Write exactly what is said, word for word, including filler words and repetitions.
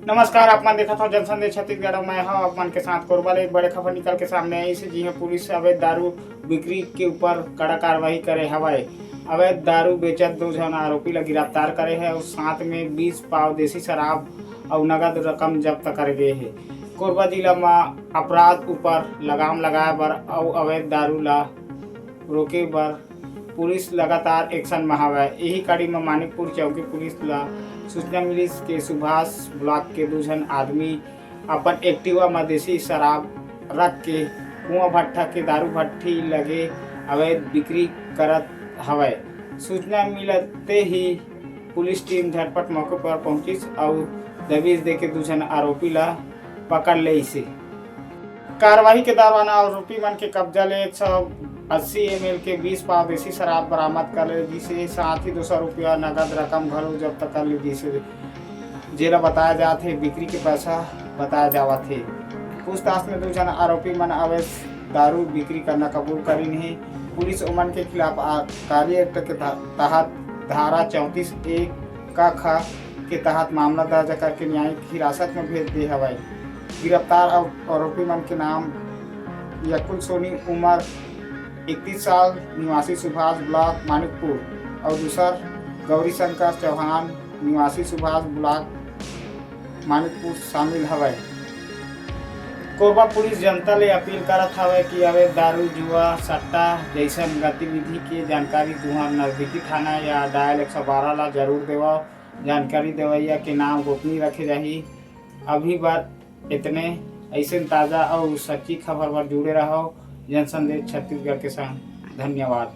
नमस्कार, आप मन देखत हव जनसंदेश छत्तीसगढ़। मैं हव आप मन के साथ कोरबा ले एक बड़े खबर निकल के सामने आइस हे, जिहां पुलिस अवैध दारू बिक्री के ऊपर कड़ा कार्रवाई करे हवय। अवैध दारू बेचत दो झन आरोपी ला गिरफ्तार करे हे अउ साथ में बीस पाव देसी शराब अउ नगद रकम जब्त करे गे हे। कोरबा जिला म अपराध ऊपर लगाम लगाए बर अउ अवैध दारू ला रोके बर पुलिस लगातार एक्शन म हवय। इही कड़ी म मानिकपुर चौकी पुलिस ला सूचना मिलिस के सुभाष ब्लॉक के दू झन आदमी अपन एक्टिवा म देसी शराब रख के कुआं भट्ठा के दारू भट्ठी लगे अवैध बिक्री करत हवय। सूचना मिलते ही पुलिस टीम झटपट मौके पर पहुंचिस अउ दबिश देके दू झन आरोपी ला पकड़ लेइस हे। कार्रवाई के दौरान आरोपी मन के कब्जा ले एक सौ अस्सी एमएल के बीस पाव देसी शराब बरामद कर ले गिस हे, साथ ही दो सौ रुपया नगद रकम घलो जब्त कर ले गिस हे, जेला बताया जात हे बिक्री के पैसा बताया जावत हे। पूछताछ में दू झन आरोपी मन अवैध दारू बिक्री करना कबूल करिन हे। पुलिस ओमन के खिलाफ आबकारी एक्ट के तह-, तहत धारा चौंतीस एक का ख के तहत मामला दर्ज करके न्यायिक हिरासत में भेज दे हवय। गिरफ्तार आरो-, आरोपी मन के नाम यकुल सोनी, उम्र इकतीस साल, निवासी सुभाष ब्लॉक मानिकपुर, और दूसर गौरी शंकर चौहान, निवासी सुभाष ब्लॉक मानिकपुर शामिल हवय। कोरबा पुलिस जनता ले अपील करत हवय कि अवैध दारू, जुआ, सट्टा जैसन गतिविधि के जानकारी तुहर नजदीकी थाना या डायल एक सौ बारह ला जरूर देवव। जानकारी देवैया के नाम गोपनीय रखे जाही। अभी बर इतने। ऐसे ताजा और सच्ची खबर बर जुड़े रहो जनसंदेश छत्तीसगढ़ के संग। धन्यवाद।